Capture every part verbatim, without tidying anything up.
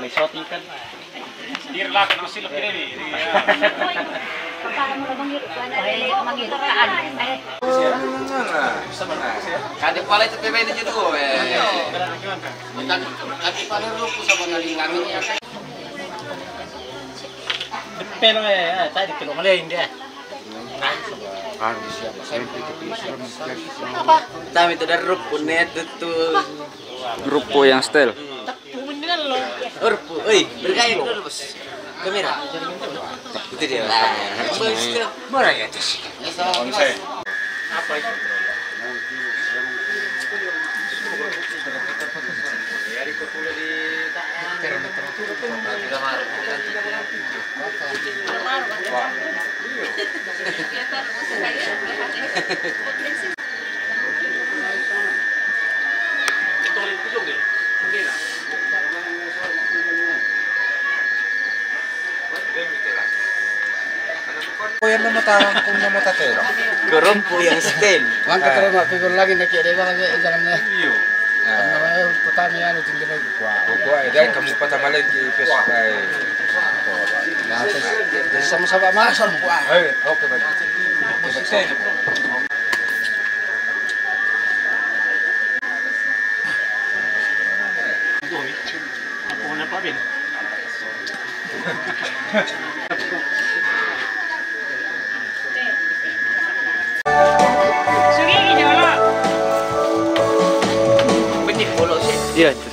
Shooting kan. Dir lah, nama sih lebih ini. Kade pala itu pemain itu dua, eh. Kade pala ruku sama dari kami. Depan, eh, tadi kalau ngelain dia. Apa? Tami itu dari ruku net itu. Ruku yang style. Ruku, oi, bergaya dulu, Bos. Kamera. Itu dia. Bagus tuh. Murah ya, terus. Ko yang nama tarang, ko nama tatero. Gerompo yang stand. Wang ka terima, pigol lagi na kiri, bang, jangan na. Iyo. Ano, kutami ano, tinggal ko. Ko, eh, dai kamu patama lagi, pes, ay. Nah, terus, terus sama-sama masam, wah. Ay, okay, baik. Stand. Ako na pa, Ben. Iya, itu.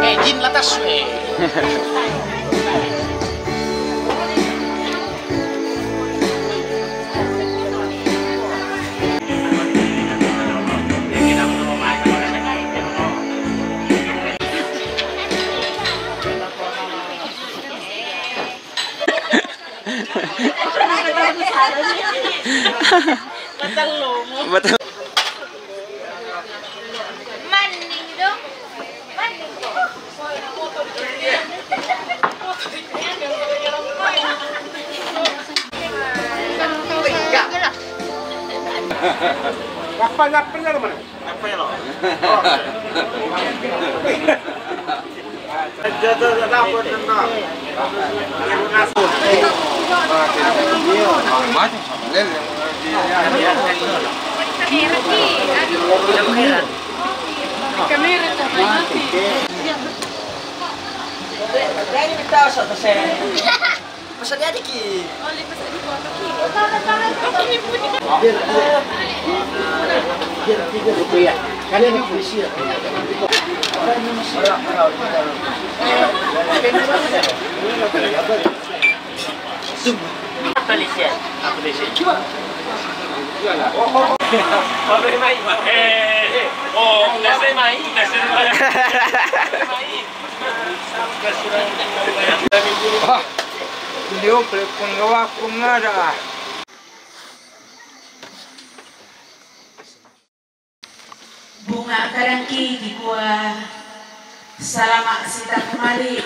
Eh, Jin latas, eh. Batal. Maning dong. Maning dong. Apa, apa, apa, apa? Kamera. Masa dia dikit. Ah, beliau penggawa pengada. Bunga kadangki kikua salama sita kumali,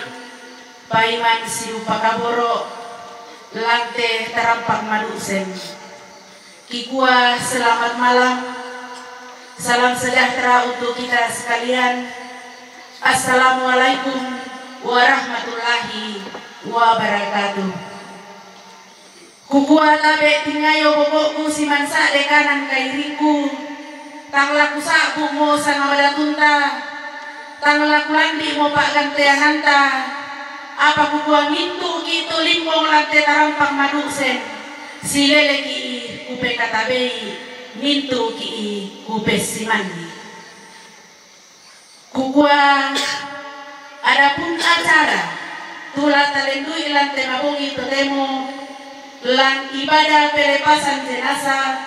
paiman sidu pakaboro, lante tarampak madusen. Kikua selamat malam, salam sejahtera untuk kita sekalian. Assalamualaikum warahmatullahi wabarakatuh. Kukua tabe tingayo boboku siman sa'de kanan kairingku, tang laku sa'bu mo sanga badatunta, tang laku landi mo pa'ganteananta, apa kukua mintu ki tu limbong lante tarampak madusen, silele ki i kupekatabei, mintu ki i kupesimanni. Kukua, adapun acara tula talendui lante mabongi totemo lan ibadah pelepasan jenazah,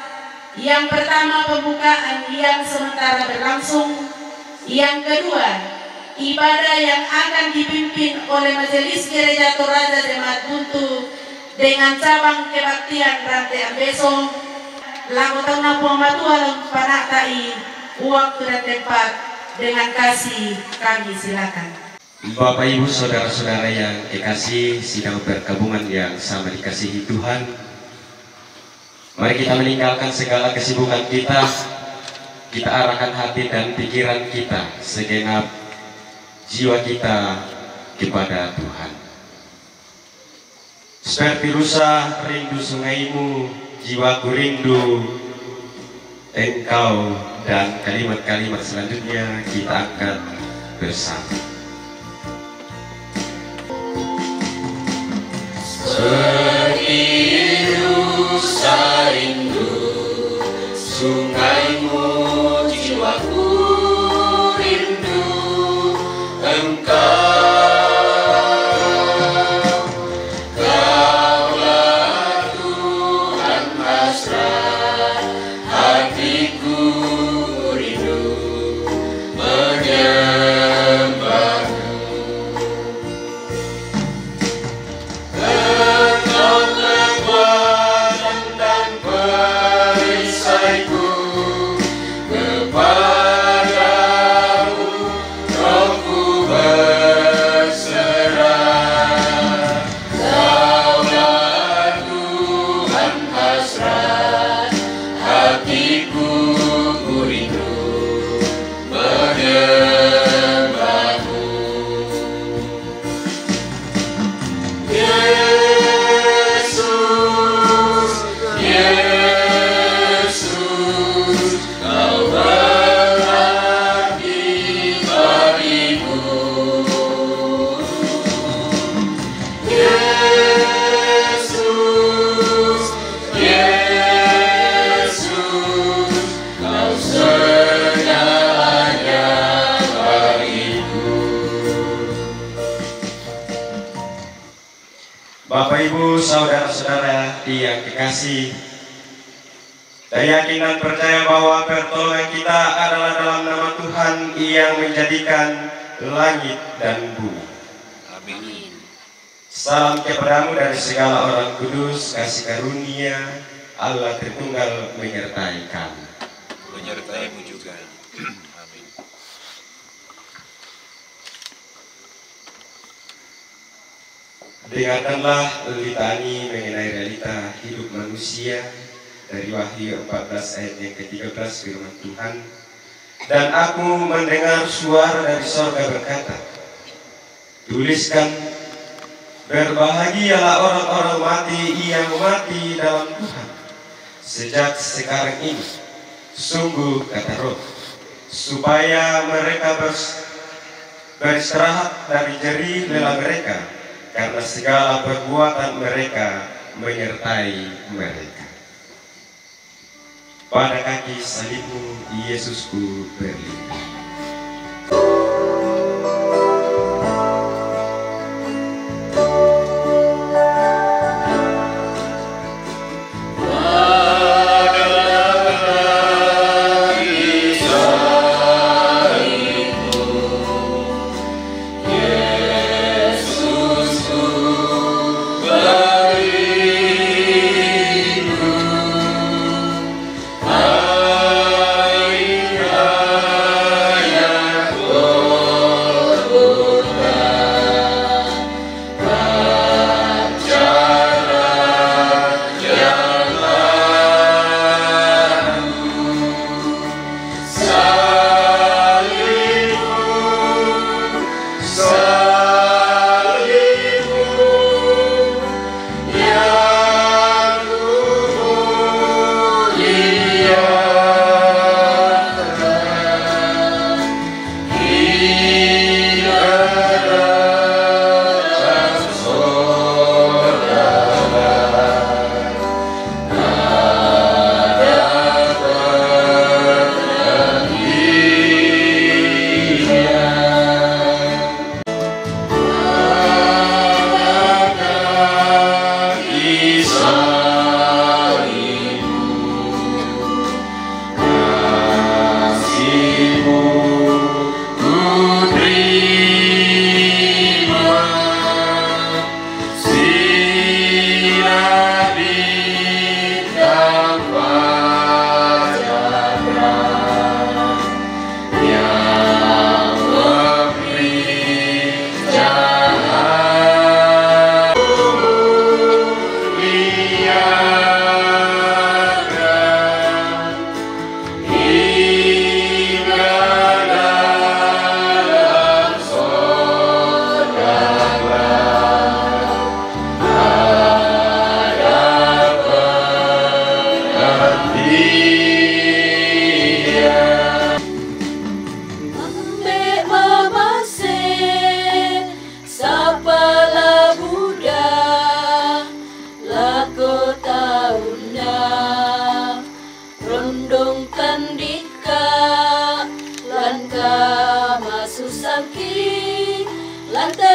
yang pertama pembukaan yang sementara berlangsung, yang kedua Ibadah yang akan dipimpin oleh Majelis Gereja Toraja Jemaat Buntu dengan cabang kebaktian Rante Ambeso, lakotonna Puang Matua lon panakta i, waktu dan tempat dengan kasih kami silakan. Bapak, Ibu, saudara-saudara yang kekasih sidang perkabungan yang sama dikasihi Tuhan, mari kita meninggalkan segala kesibukan kita, kita arahkan hati dan pikiran kita, segenap jiwa kita kepada Tuhan. Seperti rusa rindu sungaimu, jiwaku rindu engkau, dan kalimat-kalimat selanjutnya kita angkat bersama. Seperti rusa rindu sungaimu, jiwaku rindu engkau. Kaulah Tuhan hasrat, hatiku rindu menyembahmu. Engkau kekuatan dan perisaiku, kepadamu rohku berserah. Kaulah Tuhan hasrat, hatiku rindu menyembahmu. Yesus, Yesus, Kau berarti bagiku. Yesus, Yesus, Kau segalanya bagiku. Bapak, Ibu, saudara-saudara yang kekasih, saya yakin dan percaya bahwa pertolongan kita adalah dalam nama Tuhan yang menjadikan langit dan bumi. Amin. Salam kepadamu dari segala orang kudus, kasih karunia Allah Tritunggal menyertai kami. Menyertaimu juga. Amin. Dengarkanlah litani mengenai realita hidup manusia dari Wahyu empat belas ayat yang ketiga belas, firman Tuhan. Dan aku mendengar suara dari sorga berkata, "Tuliskan, berbahagialah orang-orang mati yang mati dalam Tuhan sejak sekarang ini. Sungguh," kata Roh, "supaya mereka bers-, beristirahat dari jerih lelah mereka, karena segala perbuatan mereka menyertai mereka." Pada kaki salibmu, Yesusku berlindung.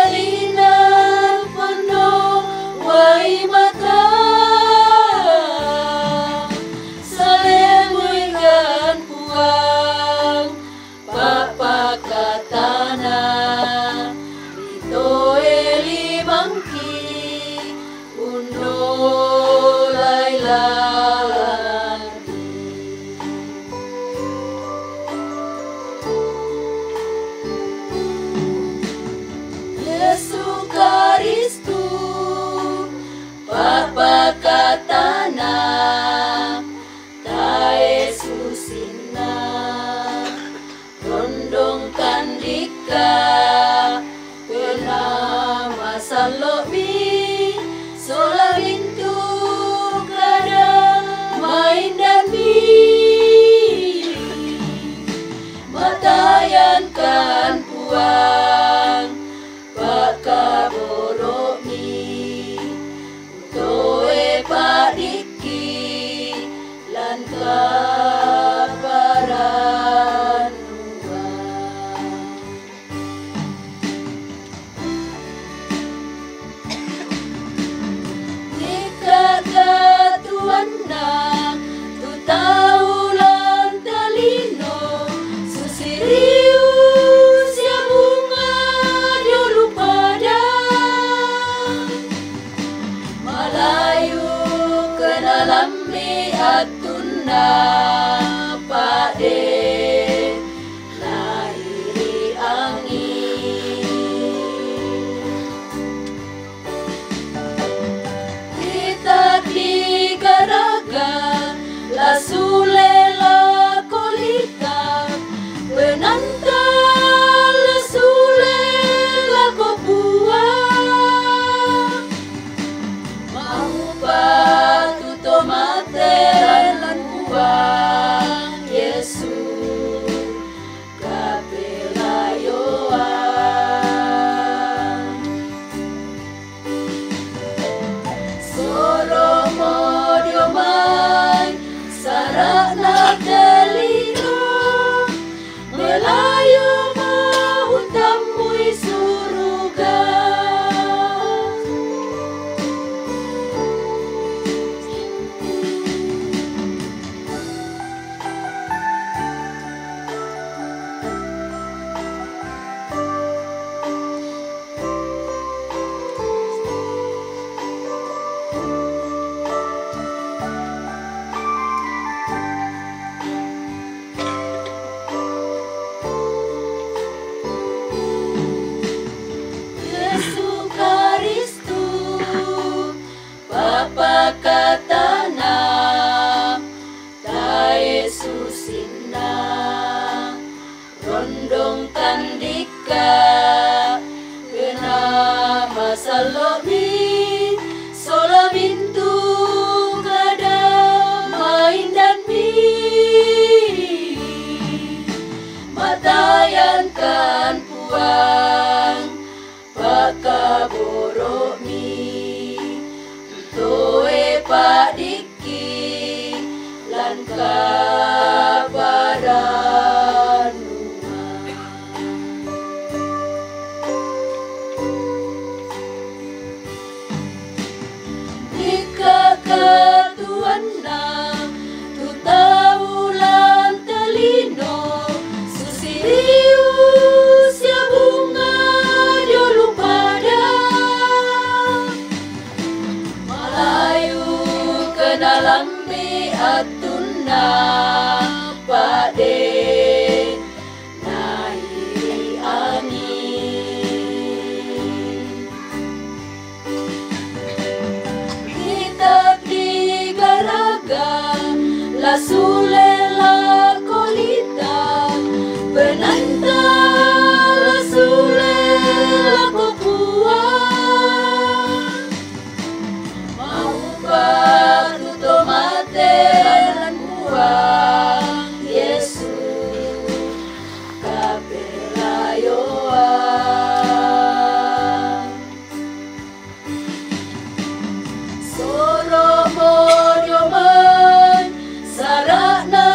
Linan pondo wai mata, salemuikan puang papakatana, ito eli bangki undo lailan. Yesu Karistu, papakatana, tae susinna, rondongkan dikka, pena masallomi, sola mintu kada maindanmi, matayankan puang pakaboro'mi, toe padikki lan kaparannuan. Dikka katuanna tu tau lan talino, susiriu sia bunga dio lupada. Malayu kenalammi attunna pade nai angin. Kita di garaga la sule lako lita, penanta la sule lako puang. Maupa tu to mate lan Puang Yesu kapelayoan. Soromo dio mai sarana telino, melayo ma utammui suruga. Yesu Karistu, papakatana, tae susinna, rondongkan dikka, pena masallomi, sola mintu kada maindanmi, matayankan puang pakaboro'mi, toe padikki lan kaparannuan. Dikka katuanna tu tau lan talino, susiriu sia bunga dio lupada. Malayu kenalammi attunna pade nai angin. Kita di garaga la sule lako lita, penanta la sule lako puang. Maupa tu to mate lan Puang Yesu kapelayoan. Soromo dio mai sarana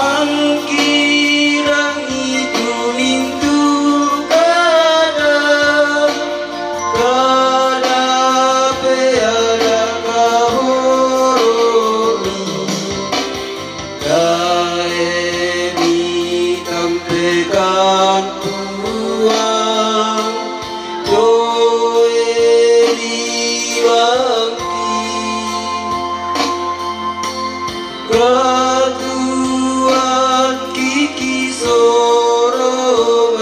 Angki rangi tu mintu kada, kada pe ada kahoromi. Dae mi tampe kampuang, toe di bangki. Katuan kiki sorongan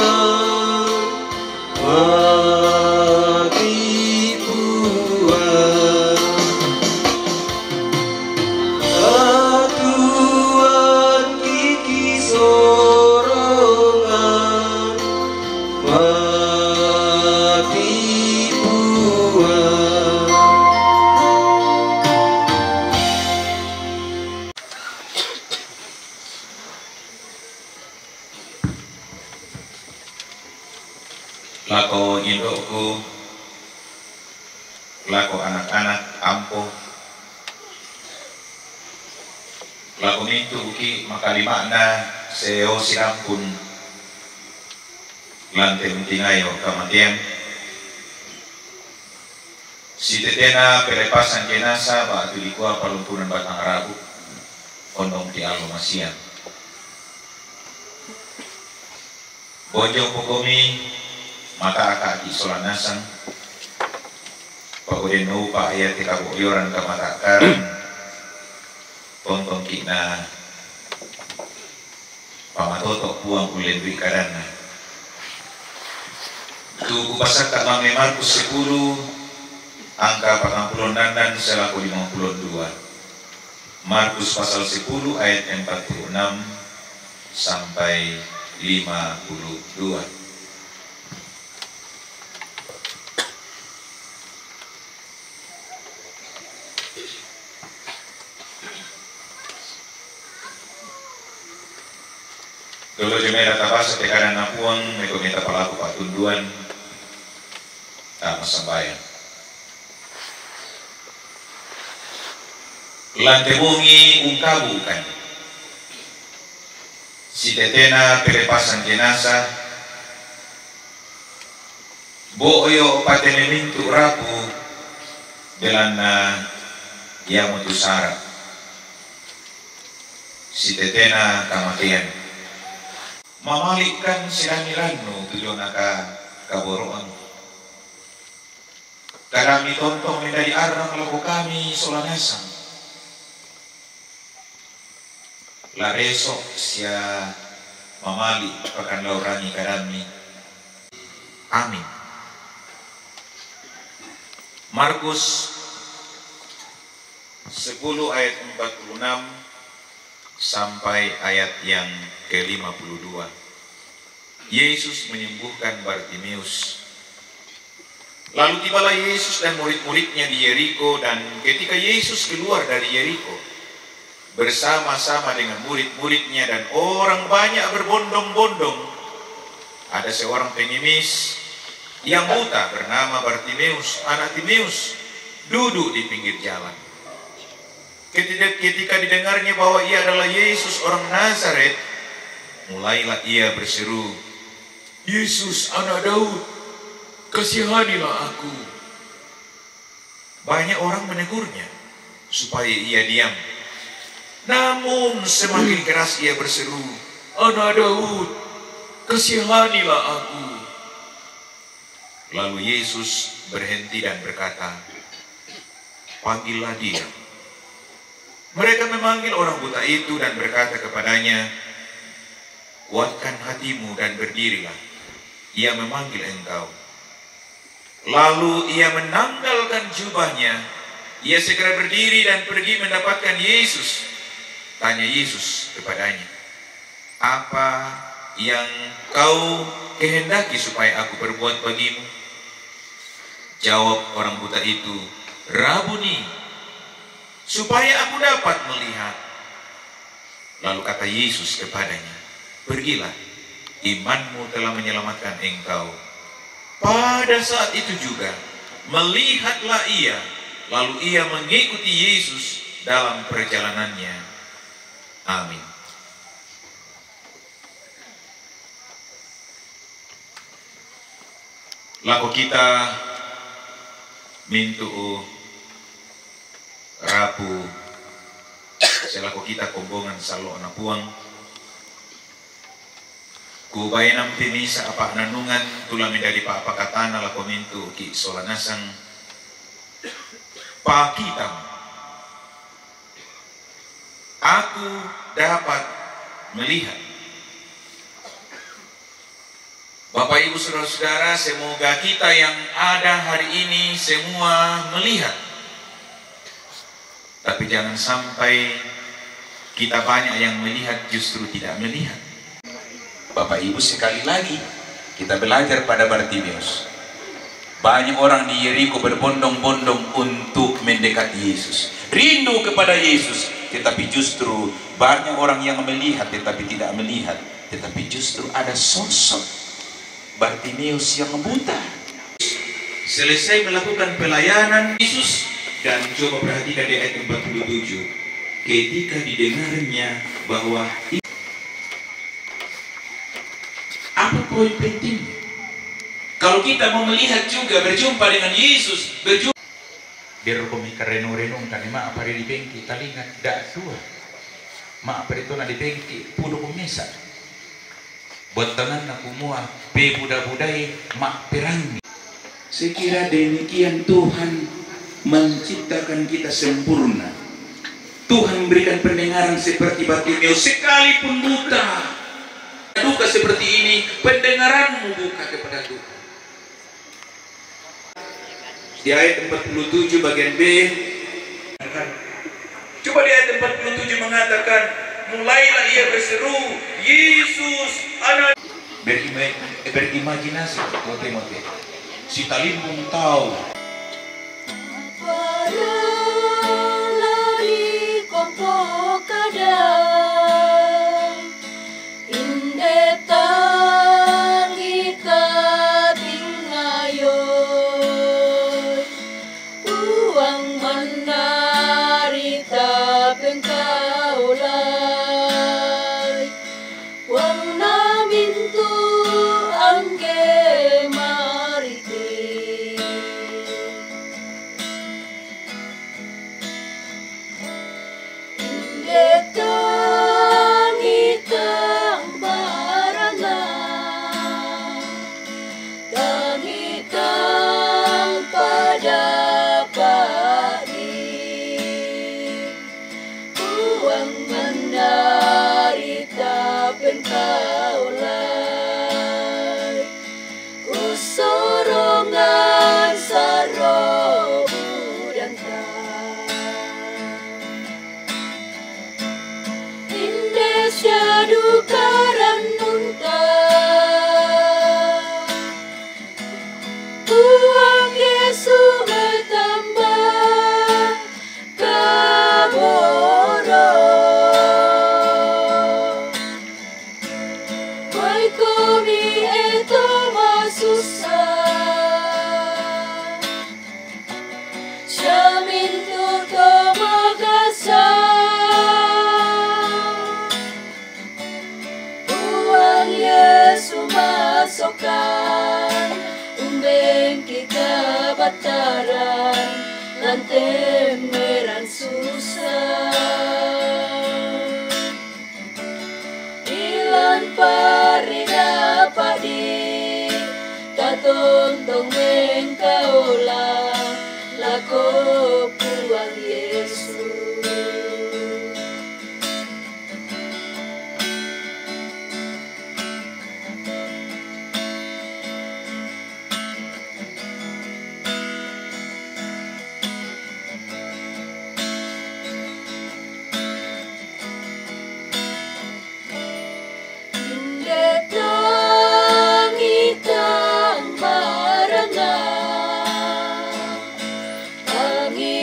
mati puas. Katuan kiki sorongan mati puas. Lako indokku, lako anak-anak ampo, lako mintu' ki makalima'na seosi rampun lan te untingayo kamatean. Sitetena pelepasan jenasa ba'tu dikua palumpunan batang rabu, ondong ti allo masiang. Bonjong pokomi, mata'ka' ki sola nasang, pagodenno upa' ia te kabo'yoran kamata'karan, tontong ki na pamatoto' Puang ullendu'i kadanna. Tu kupasakka' mange Markus sepuluh angka patampulo annang sia lako limangpulo dua. Markus pasal sepuluh ayat empat puluh enam sampai lima puluh dua. Dolo jomai tabasa te kadanna Puang, meko meta palaku pa'tunduan, ta massambayang. Lan te bongi ungkabukan sitetena pelepasan jenasa, bo'yo patene mintu' rapu, belanna iamotu sara'. Sitetena kamatean. Mamali'kan sidangi rannu tu diona ka-, kaboro'an. Kadammi tontong mendadi arrang lako kami sola nasang. La reso' sia mamali' pakandaorangi kadammi. Amin. Markus sepuluh ayat empat puluh enam sampai ayat yang ke lima puluh dua. Yesus menyembuhkan Bartimeus. Lalu tibalah Yesus dan murid-muridnya di Yerikho, dan ketika Yesus keluar dari Yerikho bersama-sama dengan murid-muridnya dan orang banyak berbondong-bondong, ada seorang pengemis yang buta bernama Bartimeus, anak Timeus, duduk di pinggir jalan. Ketika, ketika didengarnya bahwa ia adalah Yesus orang Nazaret, mulailah ia berseru, "Yesus, anak Daud, kasihanilah aku." Banyak orang menegurnya supaya ia diam. Namun semakin keras ia berseru, "Anak Daud, kasihanilah aku." Lalu Yesus berhenti dan berkata, "Panggillah dia." Mereka memanggil orang buta itu dan berkata kepadanya, "Kuatkan hatimu dan berdirilah. Ia memanggil engkau." Lalu ia menanggalkan jubahnya, ia segera berdiri dan pergi mendapatkan Yesus. Tanya Yesus kepadanya, "Apa yang kau kehendaki supaya aku perbuat bagimu?" Jawab orang buta itu, "Rabuni, supaya aku dapat melihat." Lalu kata Yesus kepadanya, "Pergilah, imanmu telah menyelamatkan engkau." Pada saat itu juga, melihatlah ia, lalu ia mengikuti Yesus dalam perjalanannya. Amin. Lako kita mintu'u rapu, selaku kita kombongan sallo'na Puang, kubainampi misa' pa'nannungan tu la menjadi pa'pakatana lako mintu'ki' sola nasang. Pakitang, aku dapat melihat. Bapak, Ibu, saudara-saudara, semoga kita yang ada hari ini semua melihat. Tapi jangan sampai kita banyak yang melihat justru tidak melihat. Bapak, Ibu, sekali lagi kita belajar pada Bartimeus. Banyak orang di Yeriko berbondong-bondong untuk mendekat Yesus, rindu kepada Yesus, tetapi justru banyak orang yang melihat tetapi tidak melihat, tetapi justru ada sosok Bartimeus yang buta. Selesai melakukan pelayanan Yesus, dan coba perhatikan di ayat empat puluh tujuh. Ketika didengarnya bahwa i-, apa poin pentingnya? Kalau kita mau melihat juga, berjumpa dengan Yesus, berjumpa Berko mi karenung-renungkan, ma'pa ri dipengki talinga da'dua, ma'pa ri tona dipengki puduk mesa. Bottanganna kumua pebuda-budai ma'perangi. Saya kira demikian Tuhan menciptakan kita sempurna. Tuhan memberikan pendengaran seperti Bartimeus, sekalipun buta. Duka seperti ini, pendengaranmu buka kepada Tuhan. Di ayat empat puluh tujuh bagian B, coba di ayat empat puluh tujuh mengatakan, mulailah ia berseru, "Yesus, Anak." Berima-, berimajinasi, mote, mote. Si talimbung tau. Paralali kompo kada. Inde tangi tatingayoi, Puang mandarita pengkaulai, Puang namintu angge mariti. Inde tangi tang baranga, tangi tang pada padi, Puang mandarita pengkaulai. Kusorongan saro budanta. Inde siadu karannunta. Puang Yesu matamba kaboro. Maikomi eto masussa, siamintu to magasa. Puang Yesu masokan, umbengki kabattaran, lan temmeran susa. Ilan parrina padi, tatontong mengkaola lako Puang Yesu. Inde tangi tang baranga, tangi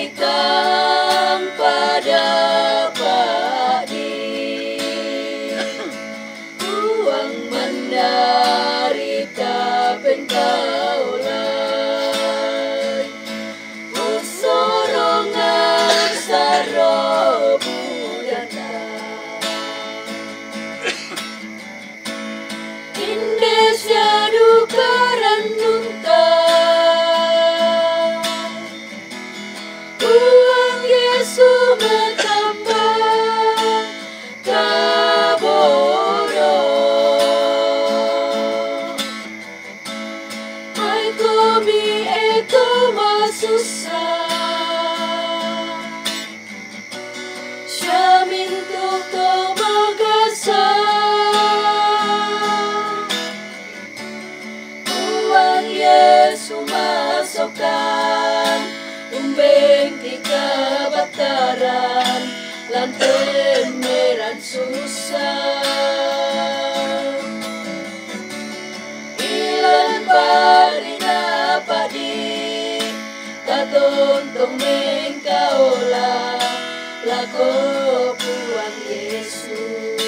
Ko Puang Yesus.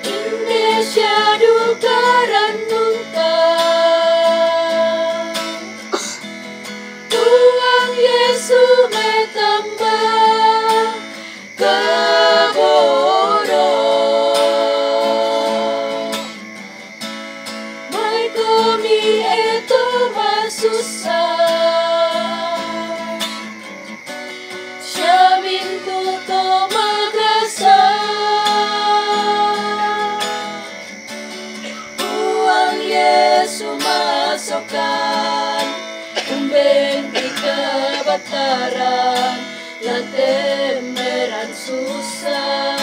Indonesia duka renungkan. Puang Yesus me tambah keboro. Mai ko mi eto masusah. Syamintu to magrasa. Puang Yesus masokan. Umben ika bataran. La temberan susah.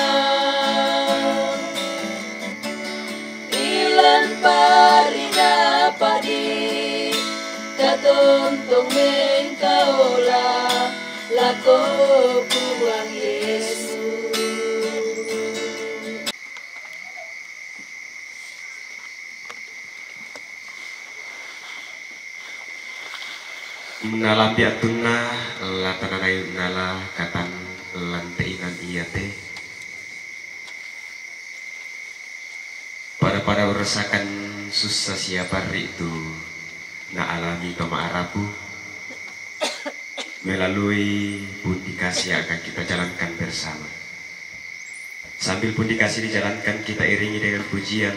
Ilan parina padi. Katontong mengkaola. Lako Puang Yesus. Nala piatunna, la tananai nala katan lante inan iate. Pada-pada urasakan susah siapa itu na alami pema'arapu melalui pun dikasih akan kita jalankan bersama. Sambil pun dikasih dijalankan, kita iringi dengan pujian,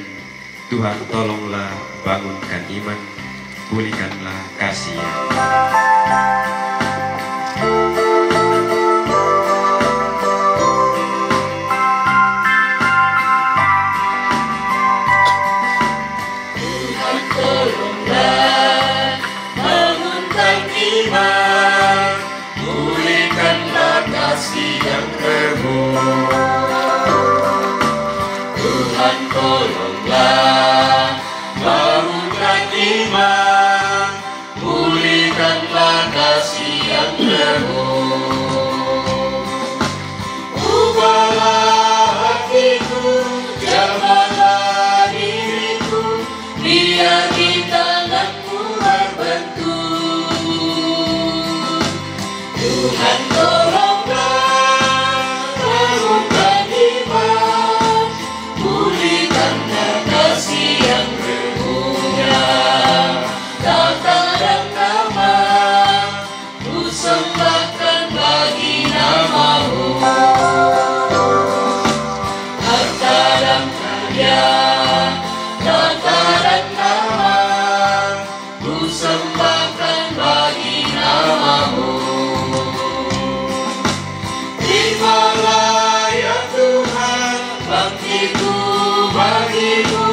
Tuhan, tolonglah bangunkan iman, pulihkanlah kasih yang Tuhan, tolonglah bangunkan iman, pulihkanlah kasih yang remuk. Tuhan, tolonglah bangunkan iman, pulihkanlah kasih yang remuk. Ubahlah hatiku, jamahlah diriku, biar di tanganmu berbentuk. Tuhan, tolonglah, bangunkan iman, pulihkanlah kasih yang remuknya. Tata dan nama, ku sembahkan bagi nama-Mu. Harta dan karya, tata dan nama, ku sembahkan bagi nama-Mu. Terimalah, ya Tuhan, baktiku bagi-Mu,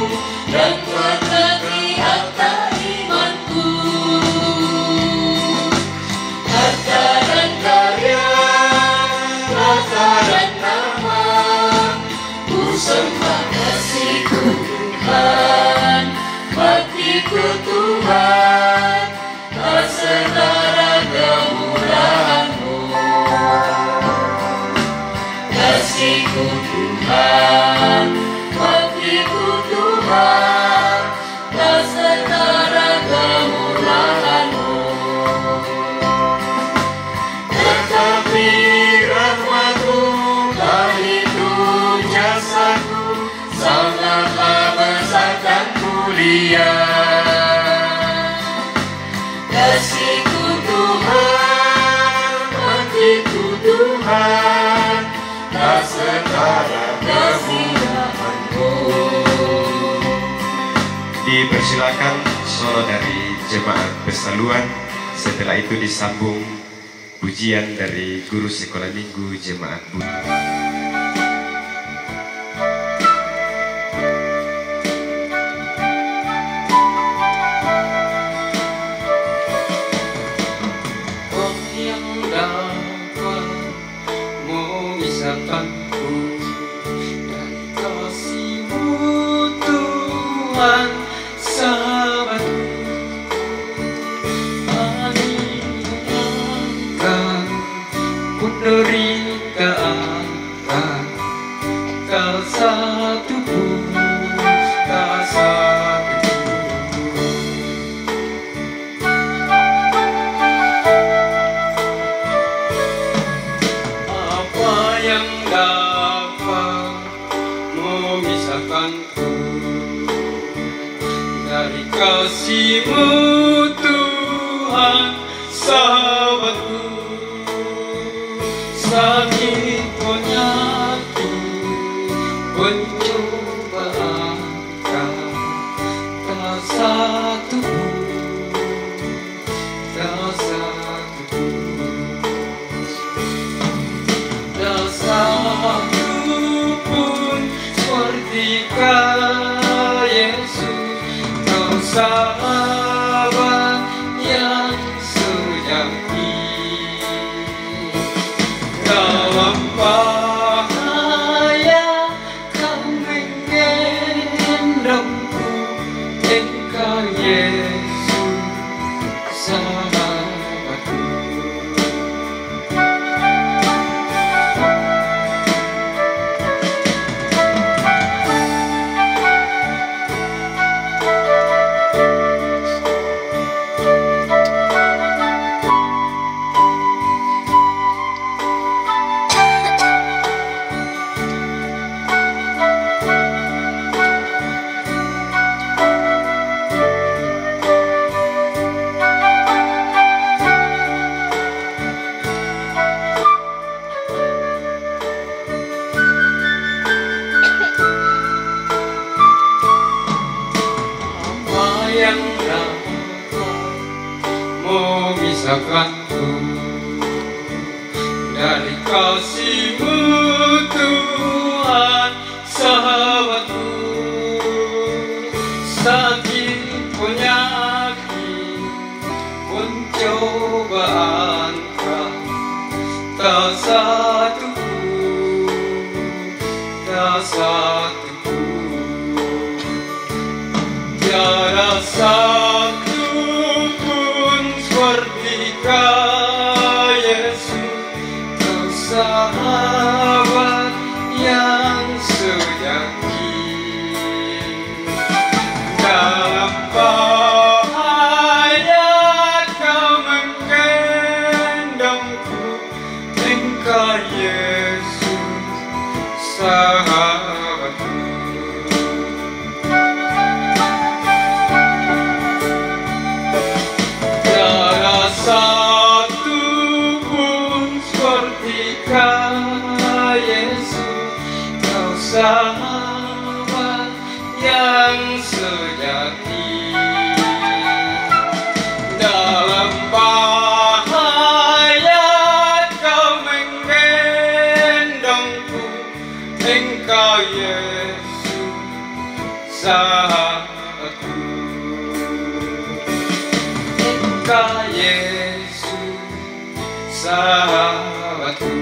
dan berkati harta imanku. Harta dan karya, harta dan nama, ku sembah kasih-Ku Tuhan, bakti-Ku Tuhan, tak setara kemurahan-Mu. Kasih-Ku Tuhan, bakti-Ku Tuhan, tak setara kemurahan-Mu. Tetapi rahmat-Mu, tak itu jasaku, sangatlah besar dan mulia. Kasih-Ku Tuhan, bakti-Ku Tuhan, tak setara kemurahan-Mu. Dipersilakan solo dari jemaat Pesaluan. Setelah itu disambung pujian dari guru sekolah minggu jemaat Budi. Dari kasih-Mu, Tuhan, sahabatku, sakit penyakit, pencobaan, tak satu pun, tak satu pun. Tak satu pun seperti Kau, Yesus, Kau sahabat yang sejati. Dalam bahaya Kau menggendongku, Engkau, Yesus, sahabatku. Apa yang dapat memisahkanku dari kasih-Mu, Tuhan, sahabatku? Sakit, penyakit, pencobaan, tak satu pun, tak satu pun. Tiada satu pun seperti Kau, Yesus, Kau sahabat yang sejati. Dalam bahaya Kau menggendongku, Engkau, Yesus, sahabatku. Tiada satu pun seperti Kau, Yesus, Kau sahabat yang sejati. Dalam bahaya Kau menggendongku, Engkau, Yesus, sahabatku. Engkau, Yesus, sahabatku.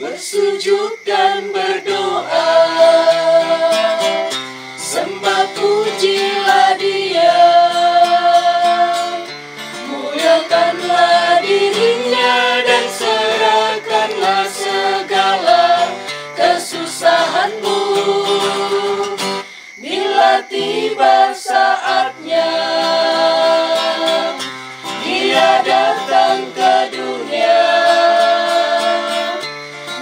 Bersujud dan berdoa, sembah pujilah Dia, muliakanlah dirinya dan serahkanlah segala kesusahanmu. Bila tiba saatnya Dia datang ke dunia,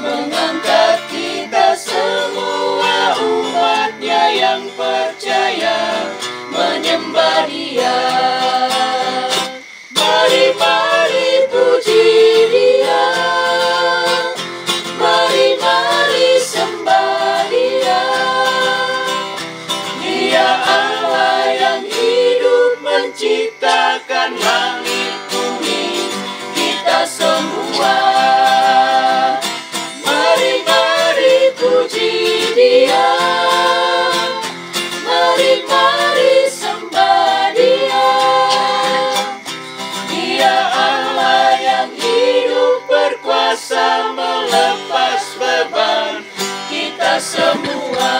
mengangkat kita semua umat-Nya yang percaya menyembah Dia. Mari, mari puji Dia, mari, mari sembah Dia. Dia Allah yang hidup menciptakan langit bumi, kita semua. Mari, mari puji Dia, mari, mari sembah Dia. Dia Allah yang hidup, berkuasa melepas beban kita semua.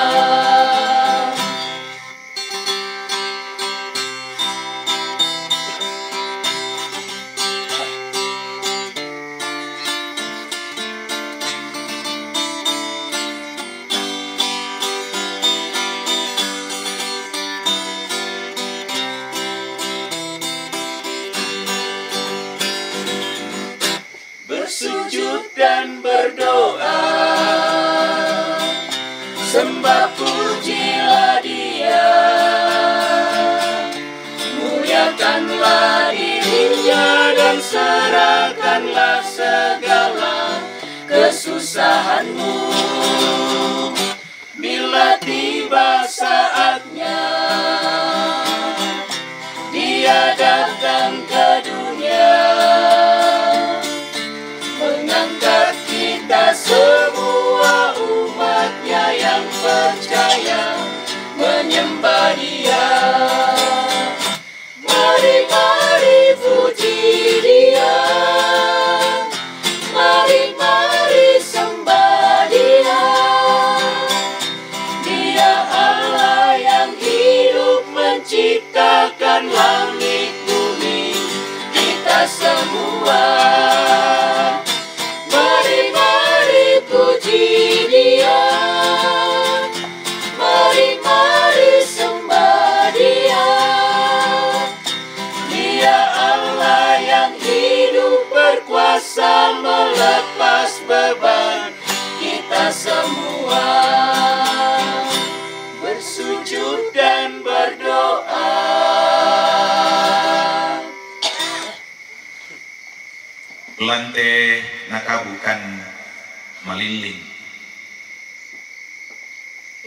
Sujud dan berdoa, sembah pujilah Dia, muliakanlah dirinya dan serahkanlah segala kesusahanmu. Bila tiba saatnya, Dia datang ke dunia, mengangkat kita semua umatnya yang percaya menyembah Dia. Mari, mari puji Dia. Mari, mari sembah Dia. Dia Allah yang hidup menciptakan langit bumi, kita semua. Mari, mari puji Dia. Mari, mari sembah Dia. Dia Allah yang hidup berkuasa melepas beban kita semua. Bersujud dan berdoa. Lante nakabukan malilling.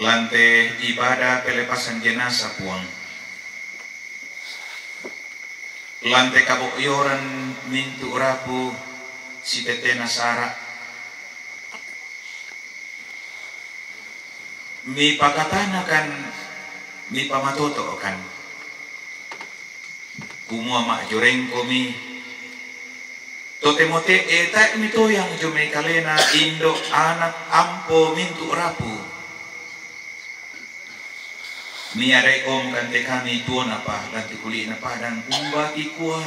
Lante ibadah pelepasan jenazah, Puang. Lante kabo'yoran mintu' rapu sitetena sara'. Mipakatanakan, mipamatoto'kan, kumua ma'jorengkomi. Totemo te'e tae' mitoyang dio mai kalena indo', anak, ampo mintu' rapu. Miadai omkan te kami tuonapa lan te kuli'na padang, umba kikua,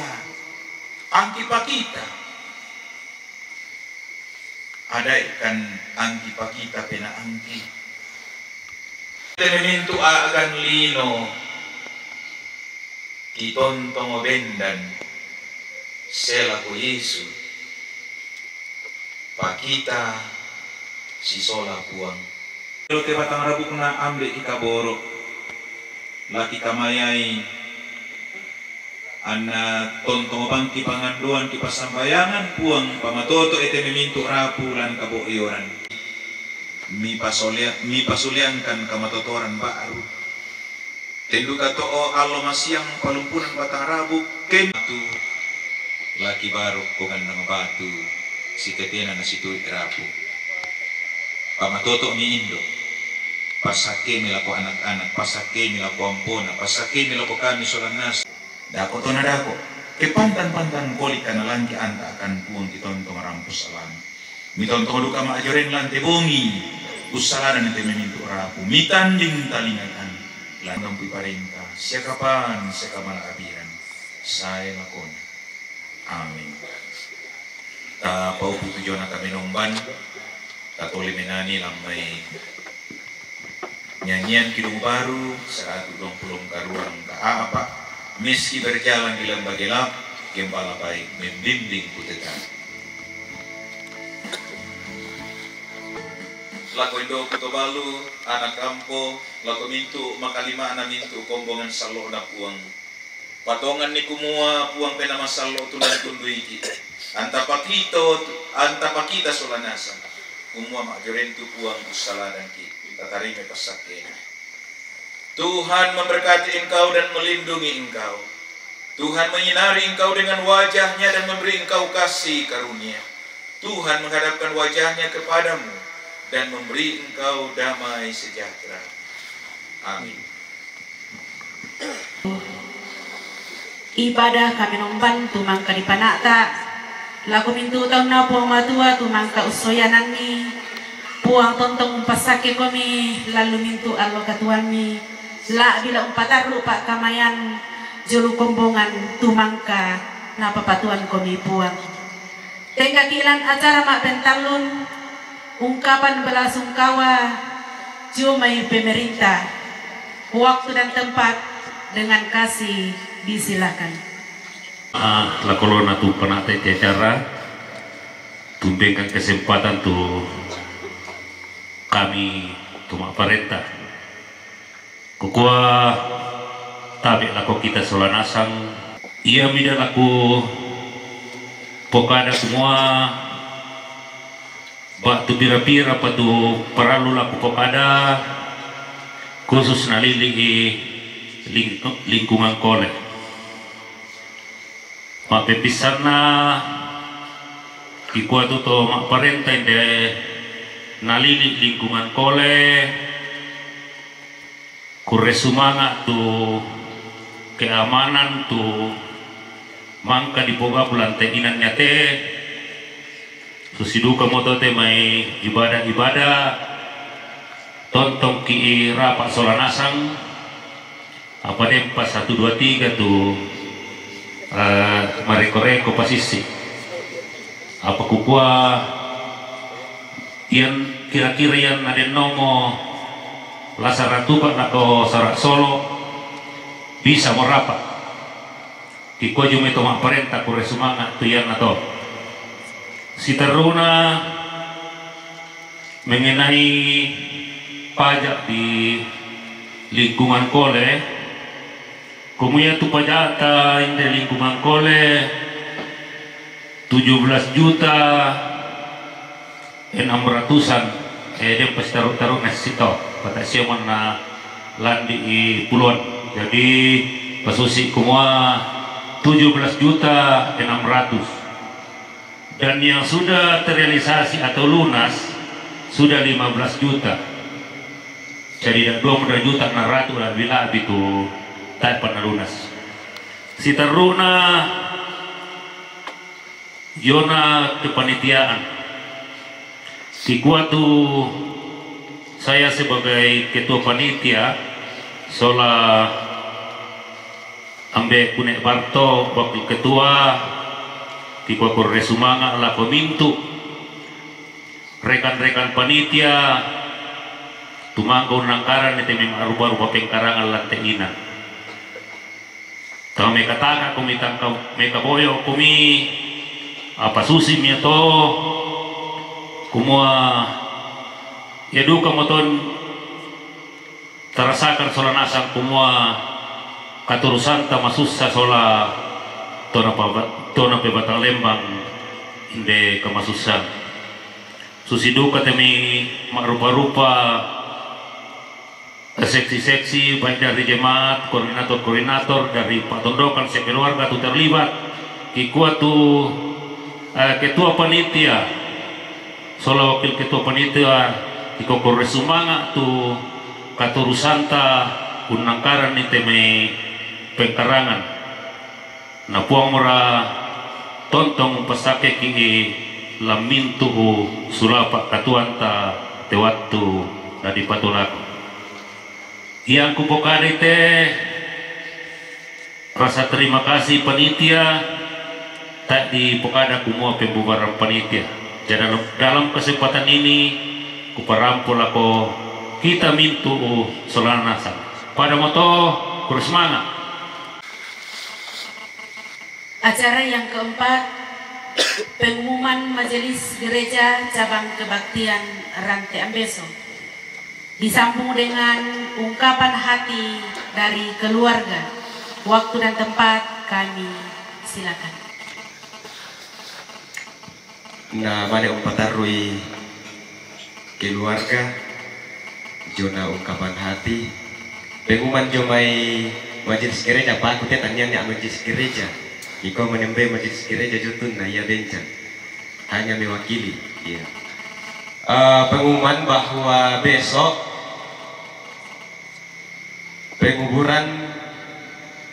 angki pakita. Adaikan angki pakita pena'angki. Te mintu' a'gan lino kitontongo bendan, selako Yesu, pakita sisola Puang. Ilo te batang rabukna ambe' kikaboro', la kikamayai, anna tontong bangki pangandoan kipassambayangan Puang, pamatoto'i te mintu' rapu lan kabo'yoran. Mipasolia-, mipasuliangkan kamatotoran ba'ru. Tenduka to'o allo masiang palumpunan batang rabuk, ken tu laki baru kogandang batu sitetena nasitui rapu. Pamatoto'mi indo', passakkemi lako anak-anak, passakkemi lako ampona, passakkemi lako kami sola naseng. Dako tona dako, ke pantan-pantan kolikka nalangki anta akan Puang kitontong rampo salana. Mitontong duka ma'joreng lan te bongi, ussaladang te mintu' rapu, mitanding talingakan, lan dampu parenta, siakapan, siakamala abiran, sae lakona. Amin. Tapaupu tu jona tamenomban, tatole menani lammai nyanyian Kidung Baru, saratu duang pulo karua angka a'pa', meski berjalan di lembah gelap, gembala baik membimbingku tetap. Lako indo'ku to balu, anak ampo, lako mintu' makalima'na mintu' kombongan sallo'na Puang. Patonganni kumua Puang Penaa Masallo' tu lantunduiki. Anta pakito, anta pakita sola nasang. Kumua ma'joreng tu Puang ussaladangki. Tatarimai passakkena. Tuhan memberkati engkau dan melindungi engkau. Tuhan menyinari engkau dengan wajah-Nya dan memberi engkau kasih karunia. Tuhan menghadapkan wajah-Nya kepadamu dan memberi engkau damai sejahtera. Amin. Ibadah kamenomban tu mangka dipana'ta lako mintu' taunna Puang Matua tu mangka ussoyananni. Puang tontong umpassakkekomi lan lu mintu' allo katuoammi, la'bi la umpatarru' pa'kamayan jolo kombongan tu mangka napapatuankomi Puang. Tenggaki' lan acara ma'pentallun, ungkapan belasungkawa dio mai pemerintah. Waktu dan tempat dengan kasih disilakan. Ah, lako lona tu pana'ta te acara. Tumbengkan kesempatan tu kami tu ma'parenta. Kukua tabe' lako kita sola nasang, ia mida laku pokada kumua, ba'tu pira-pira pa tu parallu laku pokada, khusus nalili'i ling-, lingkungan kole. Ma'pepissanna, kikua tu to ma'parenta inde nalili lingkungan kole, kurre sumanga' tu keamanan tu mangka dipogau lante inanna te, susi duka moto te mai ibadah-ibadah, tontongki' rapa' sola nasang, apa dempa satu dua tiga tu, eh, mareko-reko pasissi. Apa kukua, iyan kira-kira iyan nadennomo la sara tuka' lako sara solo, bisa mo rapa'. Kikua jumai to ma'parenta kurre sumanga' tu iyanna to. Siterruna, mengenai pajak di lingkungan kole, kumua tu paja'ta inde lingkungan kole tujuh belas juta enam ratusan, eh, dia pasti taruh-taruh nasi to, kata siaman na landi i puluhan. Jadi, pasusi kumua tujuh belas juta enam ratus. Dan yang sudah terrealisasi atau lunas sudah lima belas juta. Jadi, da dua belas juta enam ratus lebih-lebih tu tae' panna lunas. Siterruna, yona kepanitiaan. Kikua tu saya sebagai ketua panitia, sola Ambe' Kune Barto, wakil ketua, kikua kurre sumanga' lako mintu' rekan-rekan panitia, tumangga unnangkaranni te mai ma'rupa-rupa pengkarangan lante inan. Tau mekataka kumi tangka, mekaboyo kumi, apa susi mia to, kumua, ia duka moton tarasakan sola nasang kumua katurusanta masussa sola tona paba-, tona pebatang lembang inde kamasussan. Susi duka te mai ma'rupa-rupa seksi-seksi, baik dari jemaat, koordinator-koordinator, dari pa'tondokan sekeluarga tu terlibat, kikua tu, eh, ketua panitia, sola wakil ketua panitia, kikua kurre sumanga' tu katurusanta unnangkaranni te mai pengkarangan. Na Puang mora tontong umpassakkeki'i lan mintu'u sulapa' katuoanta te wattu nadipatulako. Yang kupokadai te rasa terima kasih panitia, tae' dipokada kumua pembubaran panitia. Jadi dalam, dalam kesempatan ini kuparampo lako kita mintu'u sola nasang. Pada moto, kurre sumanga'. Acara yang keempat, pengumuman Majelis Gereja Cabang Kebaktian Rante Ambeso, disambung dengan ungkapan hati dari keluarga. Waktu dan tempat kami silakan. Na mane umpatarru'i keluarga jona ungkapan hati. Pengumuman jomai majelis gereja, apa aku te tania ni majelis gereja. Iko menembe majelis gereja jotun na ia bencang. Hanya mewakili. Iya. Eh, pengumuman bahwa besok penguburan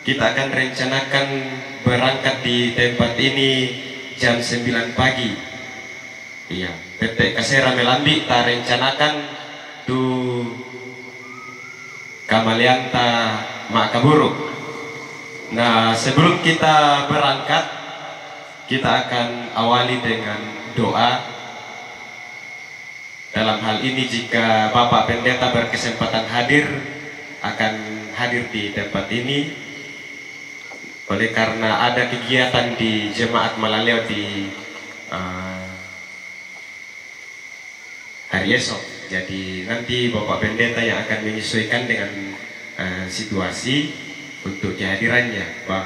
kita akan rencanakan berangkat di tempat ini jam sembilan pagi. Iya, pette' kasera melambi' ta rencanakan tu kamaleanta ma'kaburu'. Nah, sebelum kita berangkat, kita akan awali dengan doa. Dalam hal ini, jika Bapak Pendeta berkesempatan hadir, akan hadir di tempat ini. Oleh karena ada kegiatan di jemaat Malaleo di, eh, hari esok. Jadi nanti Bapak Pendeta yang akan menyesuaikan dengan eh, situasi untuk kehadirannya, Pak,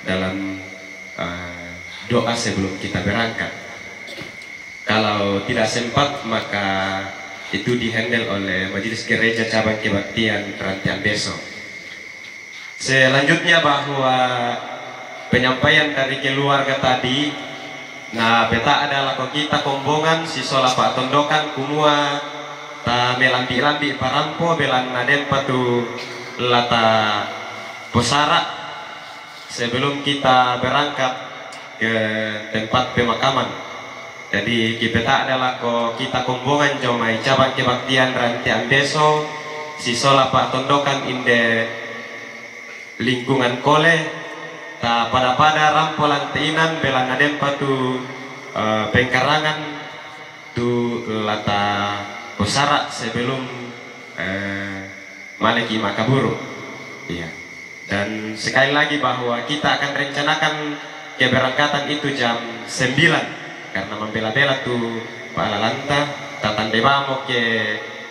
dalam eh, doa sebelum kita berangkat. Kalau tidak sempat, maka itu dihandle oleh Majelis Gereja Cabang Kebaktian Rantian Beso. Selanjutnya, bahwa penyampaian dari keluarga tadi, na peta adalah ko kita kombongan sisola patondokan kumua ta melambi-lambi parampo belan na dempa tu lata posara sebelum kita berangkat ke tempat pemakaman. Jadi kipeta adalah ko kita kombongan jo mai cabang kebaktian Rantian Beso sisola patondokan inde lingkungan kole ta pada-pada rampo lante inan belan na dempa tu eh, pengkarangan tu lata posara sebelum eh, maleki makaburu. Iya. Dan sekali lagi bahwa kita akan rencanakan keberangkatan itu jam sembilan karena membela-bela tu pala lanta tatande bamo ke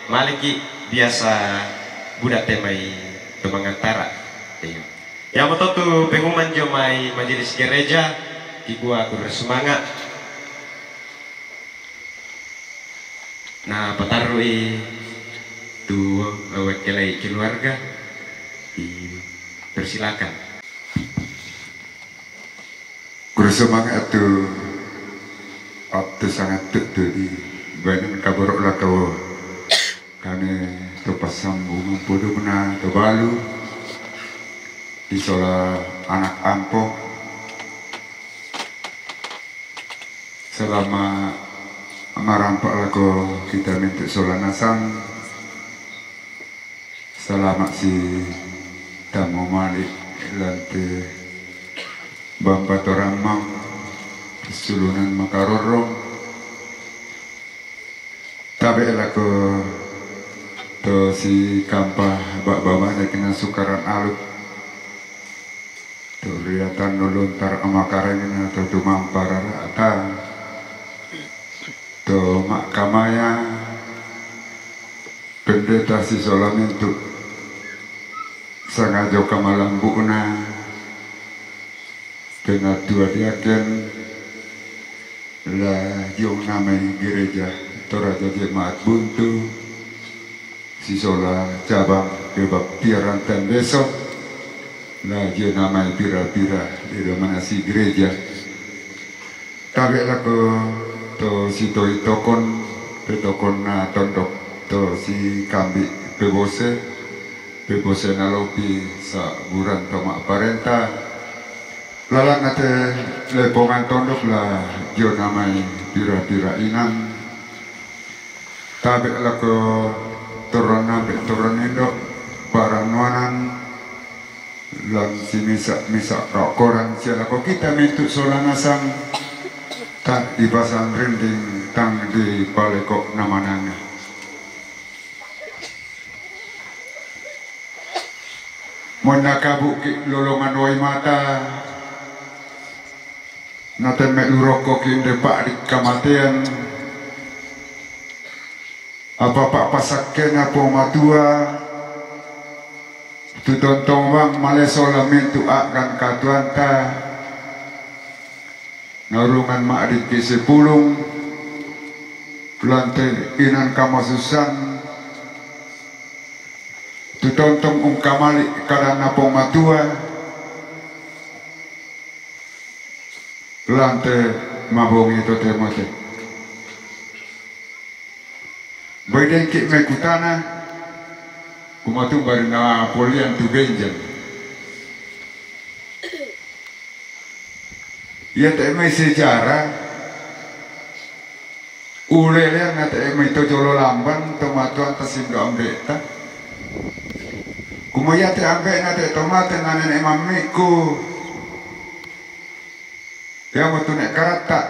maleki biasa buda temai tu mangantara. Iya. Ya betul tu pengumuman jo mai majelis gereja di gua aku bersemangat. Nah, patarui tu awak kelai keluarga dipersilakan. Guru semangat tu waktu sangat tu tu di badan kaborok lah kau kami tu pasang bunga pudu bena tu balu di sola anak ampo selama marampak lako kita mintu sola nasang. Salama si tamo malik lante bamba toramang sulunan makarorong. Tabe lako to si kampa bak babanya kena sukaran alut. To riatan no lontar amakarengna to tumampar rata to makkamaya pendeta si sola mintu sangajo kamalambukna pengatua diaken la jong namai gereja Toraja Jemaat Buntu sisola cabang kebaktian Rantian Beso la jong namai pira-pira di dominasi gereja. Tabe lako to sitoi tokon petokon na tondok to si kambi pebose pebose na lopi sa buran to mak parenta. Lalang ate lepongan tondok la jong namai pira-pira inan. Tabe lako toron nambe toron indo barang nuanan lan si misa-misa kau koran sia lako kita mintu sola nasang tak dipasang rinding tang di paleko namananga. Mona kabuki lolongan wai mata nateme luroko kinde pak di kamatean. Apa pak pasakkena po matua tu tontong bang maleso lamintu akan katuanta. Naurungan ma'dikki sipulung lante inan kamasussan tu tontong ungkamali kadanna Puang Matua lante mabongi to temote. Bai dengki mai kutana, kumatumba ri napolian tu benjang. Ia te mai sejarah ulelean na te mai to jolo lamban to matuanta sindo ambeta. Kuma ia te ambena te tomate na nenek mammiku. Ia mo tu nek karatta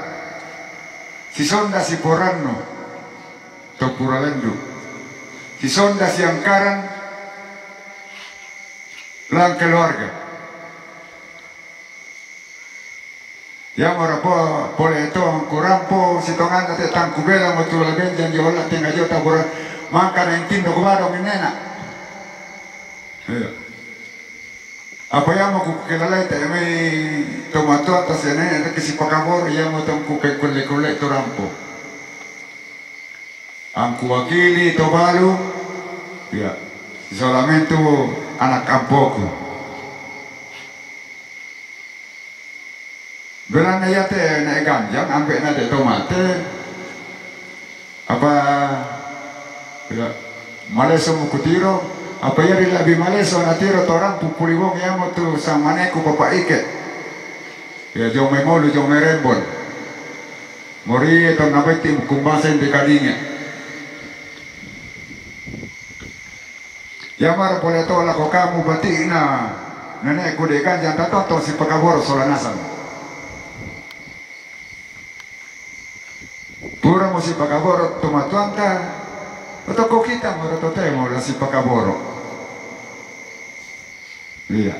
sisonda siporannu to pura lendu. Sisonda siangkaran lang keluarga. Iyamo ra po pole to kurampo sitonganna te tangku bela mo tu la benjang di olla tenga jota bura mangka na intinna ko bado minena. Iya. Apa iyamo ku kelalai te mai to matuatta siane te sipakaboro iyamo tongku pekkulle-kulle to rampo. Angku wakili to balu, iya, sisolamentu anak ampoku. Belanna iyate na ganjang ambe na te to mate. Apa, iya, maleso mukutiro, apa iya ri labi maleso natiro torang pupuli wong iyamo tu samaneku papa ike. Iya, jong mai molu, jong mai rembon. Mori to nabaitti kumbasa inde kadinge. Iya mara pole to lako kamu bati'na nene'ku de ganjang tatonto sipakaboro sola nasang. Pura mo sipakaboro to matuanta, to ko kita mo to temo la sipakaboro. Iya.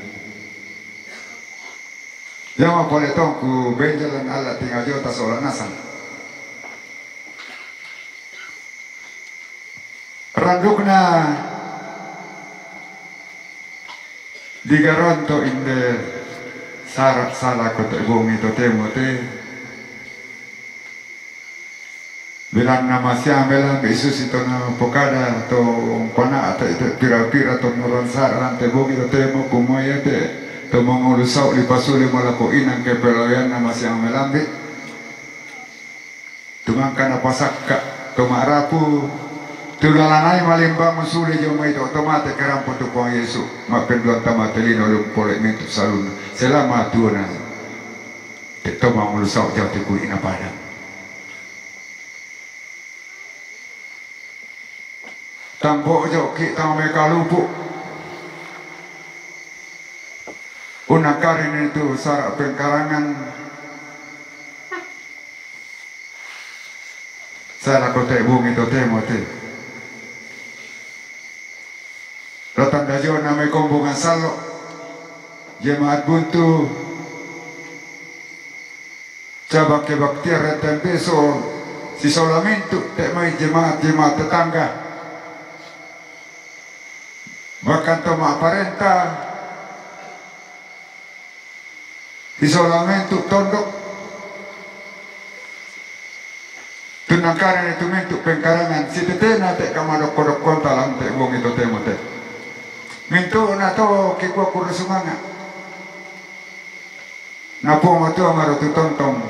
Iyamo pole tongku benjalan alla tinga jota sola nasang. Randukna digaronto inde sara sala ko te bongi to temo te. Belanna masiang belambi susi to na pokada to pana ate pira-pira to noran sara rante bongi to temo kumoya te to mongolu sau lipasuli malako inang ke peloyanna masiang belambi. Tumangka napasakka to ma'rapu, tulalanai malimbang sule jomai to tomate kerampo tu Puang Yesu, ma'penduang tamate lino lum pole mintu salun selama tuona. Te to mangulu sau jauh te kui ina padang. Tang bojoki tang mekalupu. Unakarini tu sara pengkarangan. Sara kote bungi to temo te. Rotang dajona mai kombongan sallo. Jemaat buntu. Cabang kebaktian renten beso sisolamentu te mai jemaat-jemaat tetangga. Bahkan to ma'parenta sisolamentu tondok. Tunangkana itu mentu pengkarangan sitetena te kamadokko-dokkonta lam te wong itu temote. Mintu na to kikua kurusunganga. Napo matua marutu tontong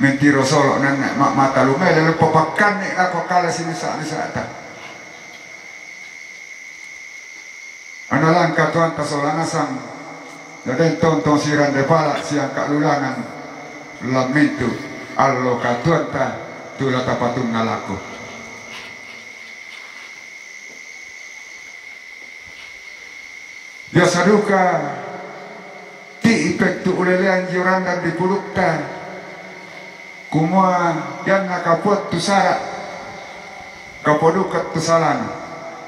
mentiro solo nenne ma mata lumele lupo pakkanni lako kala sinisa-nisata. Analang katuanta sola nasang naden tontong sirande pala siang kalulangan lamintu allo katuanta tula tapatunna lako. Biasa duka ti ipettu ulelean jioranda di pulukta, kumua yanna kapuat tu sara, kapoduka tu salana,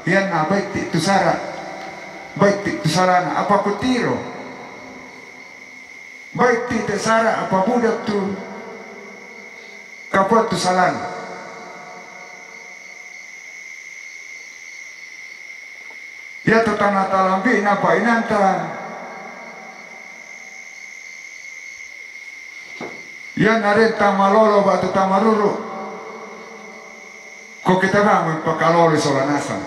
yanna baitti tu sara, baitti tu salana, apa kutiro? Baitti te sara, apa budak tu kapuat tu salana? Iya tu tana talambi na painanta. Iya nare tamalolo batu tamaruru. Ko kita bangun pakalolo sola nasang.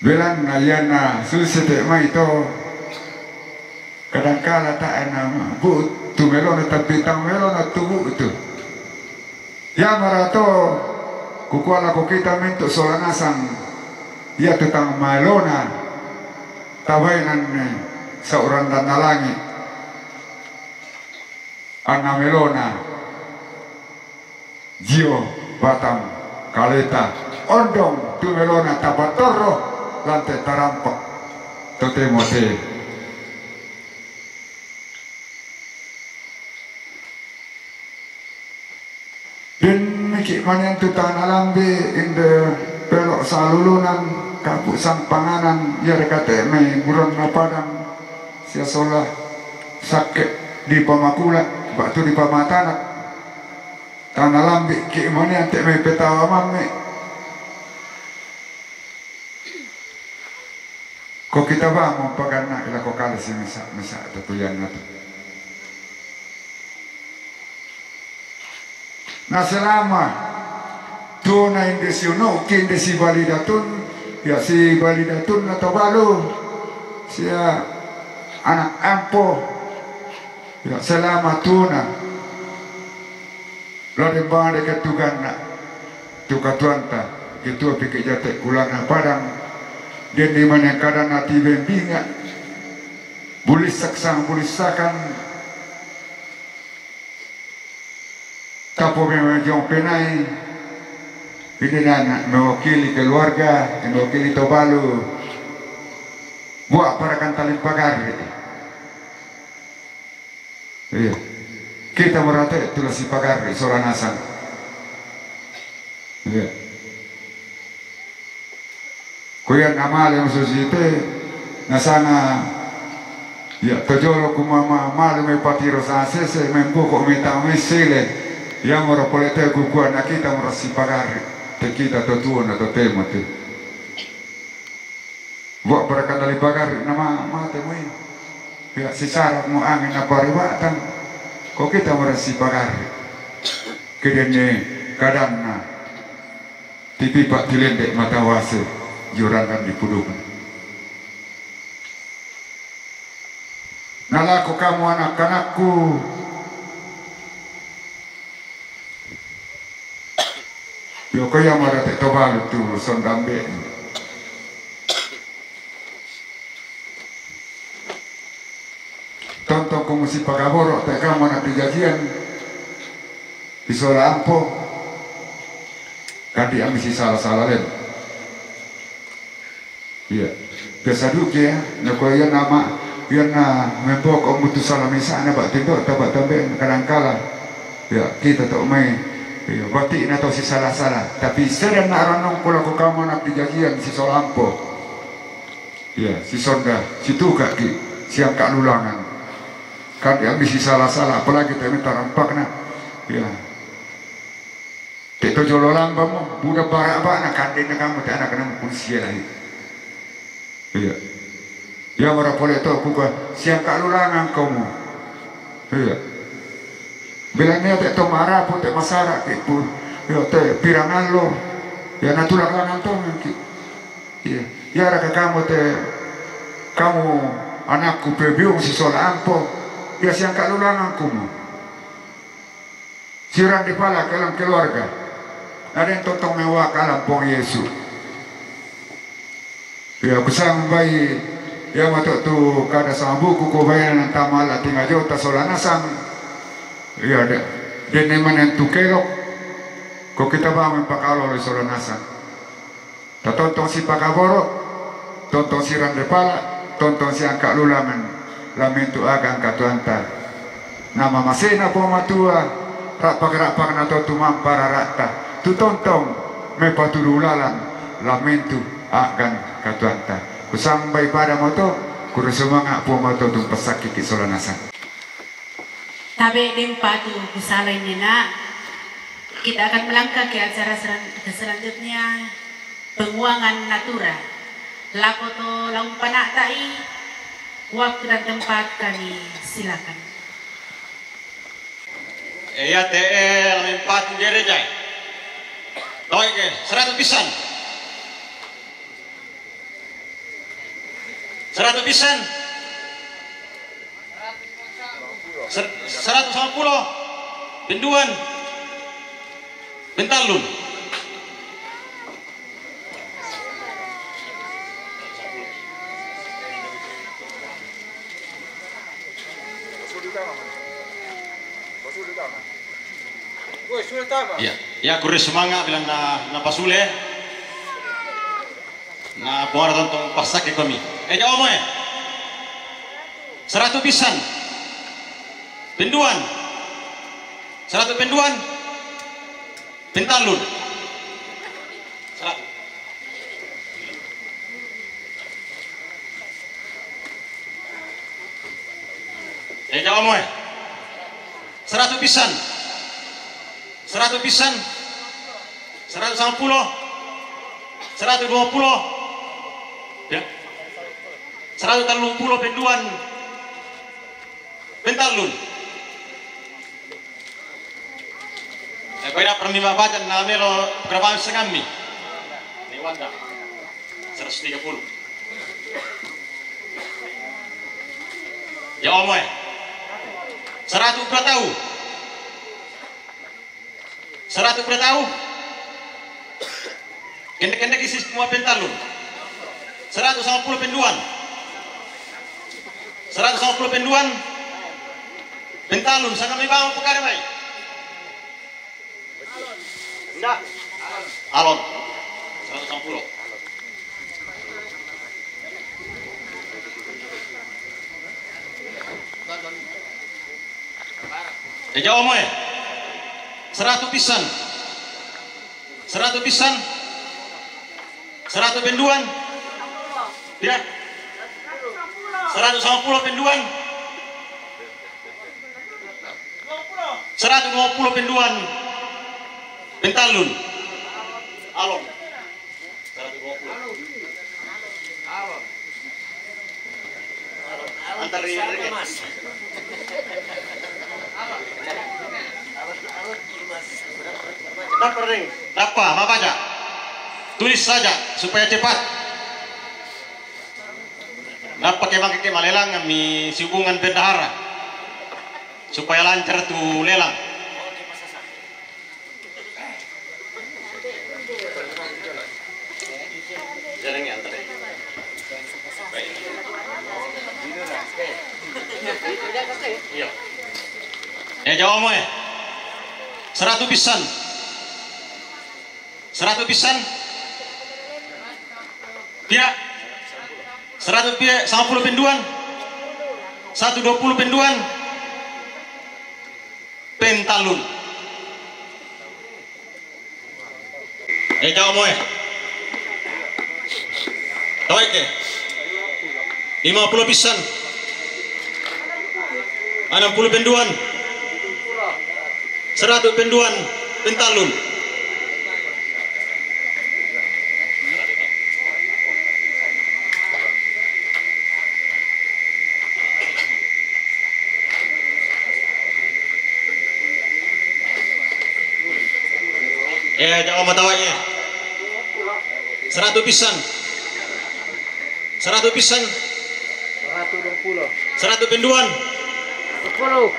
Belanna iyanna susi te mai to. Kadangkala ta'ena bu'tu melona tapi tang melona tu bu'tu. Iya marato kukua lako kita mentu sola nasang. Iya tu tang melona tabainan sauran dan nalangi. Anna melona. Jio batang kaleta ondong tu melona tapatorro lante tarampak totemo te. Denniki manen tu tana lambi inde pelok salulunan. Kapu sang panganan, ya rekate mai buron na padang, sia sola sakke di pamakula, batu di pamatanak, tana lambi ki mone ante mai petawa mamme. Ko kita ba mo paganna ila ko kale si misa, misa to tuyan na to. Na selama tuona inde si uno, ki inde si bali datun, ya si bali datun na to balu, sia anak ampo, ya selama tuona. Lade bade ketuganna, tu katuanta, ketua pike jate kulana padang, den di mana kadana ti bembinga, bulisak sang bulisakan, Tapo memang jong penai, ini nana mewakili keluarga, mewakili to balu. Buat parakan tali pagarri. Iya. Kita merate tulah si pagarri sola nasang. Iya. Ko iya na male mo susite, nasanga, ya, to jolo ku mama male mai patiro sa sese, mai mboko mai tama mai sele, ya mora pole te ku kua na kita mora si pagarri, te kita to tuo na to temo te. Buat pada kata li pagarri, na ma, mate mo i. Ya, si sara mo angin na pari batang, ko kita mora si pagarri. Kedene kadanna. Tipi pa tilende matawase, jurangkan di puduk. Nalako kamu anak-anakku. Yo ko iya marate to balu tu sondambe. Tontong ko musi pagaboro te kamu anak di jajian. Di sola ampo. Kadi ami si sala-sala len. Iya. Biasa duke ya, na ko iya nama, iya na membawa ko mutu sala misa na ba tindo, ta ba tambe kadangkala. Ya, kita to mai. Iya, bati na to si sala-sala. Tapi sedang na ranong kula ko kamu anak di jajian si sola ampo. Iya, si sonda, si tuka ki, si angka lulangan. Kan dia bisi sala-sala, apalagi te minta rampak na. Iya. Te to jolo lamba mo, buda bara ba na kande na kamu te anak na mo kunsia lahi. Iya. Iya, mara pole to kuka, si angka lulangan kamu. Iya. Bilangnya te to marapu, te masara ki pu. Iya, te pirangallo. Ya na tulak langan to ki. Iya. Ya raka kamu te, kamu anakku pe biung si sola ampo. Ya si angka lulangan kumu. Si rande pala kelang keluarga. Aden totong mewa kalam pong Yesu. Ya kusang bai, ya mato tu kada sambuku ko bayan tamala tinga jota sola nasang. Ya de, dene manen tu kelok. Ko kita bangun pakalo le sola nasang. Tatontong si pakaboro, tontong si rande pala, tontong si angka lulangan, lamentu agang katuanta. Nama masena po matua, rapak-rapak na to tumampa rarata, tu tontong me patulu lalan, lamentu agang katuanta. Kusang bai pada moto, kuru sumanga po moto tum pasakiki sola nasang. Tabe dempatu kusala ini nak. Kita akan melangkah ke acara selan-, selanjutnya. Penguangan natura. Lako to laung panakta i, waktu dan tempat kami silakan. Iya te, eh, lamen patu jere jai. Toy ke, seratus pisan. Seratus pisan. Ser-, seratus lima puluh. Penduan. Pentallun. Ya, ya, kure semangat bilang na, na pasule. Na, buat tontong pasake kami. Eh, jauh mo eh. Seratus pisan. Penduan. Seratus penduan. Pentallun. Seratus. Eh, jawab mo eh. Seratu pisan. Seratu pisan. Seratu sama pulo. Seratu dua pulo. Ya. Seratu tellu pulo penduan. Pentalun. Eh, peda permi baca na melo berapa setengah mi. Ini wanda. Seratus tiga puluh. Ya, omo eh. Seratu pura tau. Seratu pura tau. Kende-kende isi semua pentalun. Seratu sama pulo penduan. Seratu sama pulo penduan. Pentalun, sangat mi bangun pekara mai. Nda. Alon. Seratu sama pulo. Eh, jawab mo eh. Seratu pisan. Seratu pisan. Seratu penduan. Tidak. Seratu sama pulo penduan. Seratu dua pulo penduan. Pentalun. Alon. Seratu dua pulo. Alon. Antar di, antar di. Dapat, Ring. Dapat, apa aja? Tulis saja supaya cepat. Napa ke make ke malelang mi sihubungan bendahara supaya lancar tu lelang. Jalan ya, antar ya. Baik. Iya. Eh, jawab mo eh. Seratu pisan. Seratu pisan. Tidak. Seratu pira, sama pulo penduan. Satu dua pulo penduan. Pentalun. Eh, jawab mo eh. Tau eke. Lima pulo pisan. Enam pulo penduan. Seratu penduan. Pentalun. Eh, jawab mo tau eke. Seratu pisan. Seratu pisan. Seratu dua pulo. Seratu penduan. Sepuluh.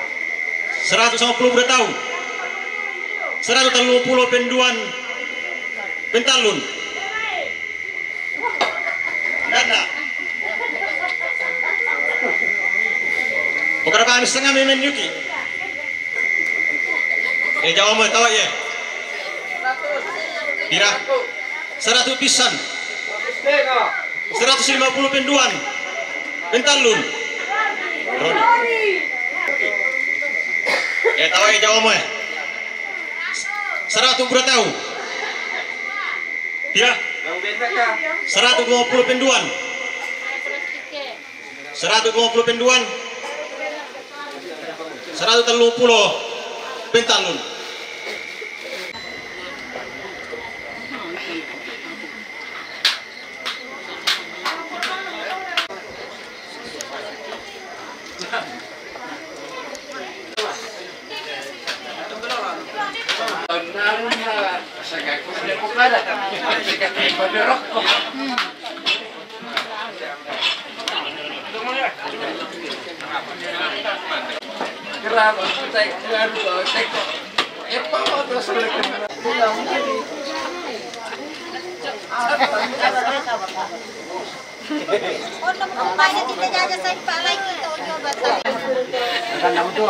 Seratu sama pulo pura tau. Seratu tellu pulo penduan. Pentalun. Dana. Bukan apa setengah memen Yuki. Eh, jawab mo tau eke. Pira? Seratu pisan. Seratu lima pulo penduan. Pentalun. Eh, tau eke, jawab mo eh. Seratu pura tau. Pira? Seratu dua pulo penduan. Seratu dua pulo penduan. Seratu tellu pulo pentalun. Ono mo kumpanya tita jaja sai pa lai kita ojo batang. Akan na udo.